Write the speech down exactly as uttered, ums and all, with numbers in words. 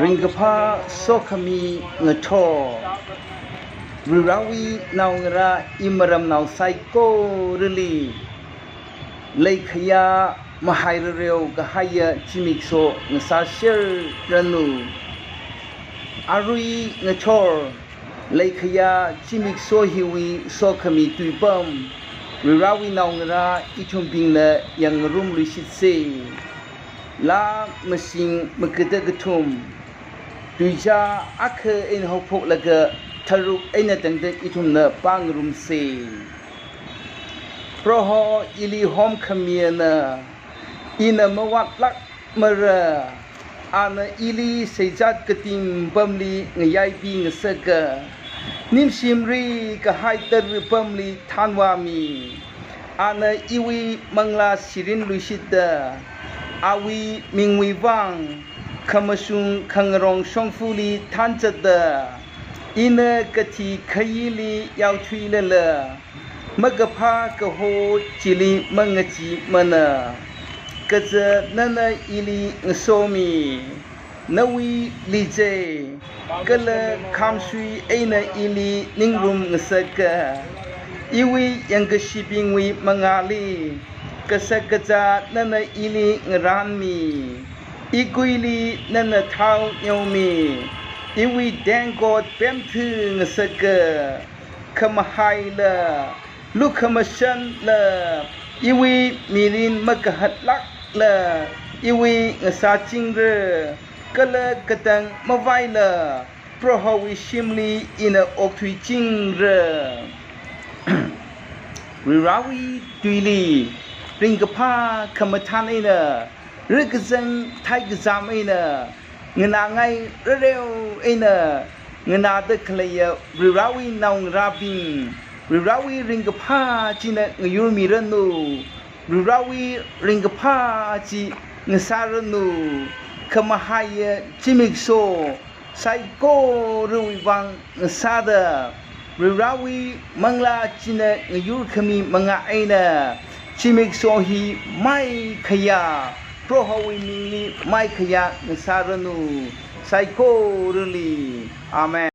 Ringkaphā sokhami ngathor, Varivarāwui naongarā imaramnao saikorali leikhayā mahairareo kahaiya zimiksho ngasāserranu. Arui ngathor leikhayā zimiksho hiwui sokhami tuipam, Varivarāwui naongarā ithumbingna yangngarumluishitse. Laa masing makada kathum, tuizā akha eina haophoklaga tharuk eina tangda ithumna pāngarumse. Proho ili homkhamiana, ina mavātlākmara, ana ili seizat katim pamli ngayaibingasaka. Nimshimri kahai tara pamli thanvāmi. Ana iwui manglā sirinluishitda, awui mingwui vang khamashung khangarong shongfali thanzatda, ina kathi khayili yaothuilala, makaphā kaho chili mangachimana. Kaja nana ili ngasomi, nawui lizei kala khamsui eina ili ningrumngasaka. Iwui yangkashibingwui mangāli kashak kazā nana ili ngarānmi. Ikuili nana thao neomi. Iwui tengkot pemthangasaka. Khamahaila, lukhamashanla, iwui mirin makahatlākla, iwui ngasāchingra, kala katang mavaila, Prohowui shimli ina okthuichingra. Varivarāwui tuili ringkaphā khamathān eina, rakazang theikazam eina, nganāngairareo eina nganāda khaleiya Varivarāwui naongarābing, Varivarāwui ringkaphā china ngayurmiranu. Varivarāwui ringkaphā chi ngasāranu. Khamahaiya zimiksho saikorawui vang ngasāda, Varivarāwui manglā china ngayurkhami mangā eina zimiksho hi maikhayā, Prohowui mingli maikhayā ngasāranu. Saikorali. Amen.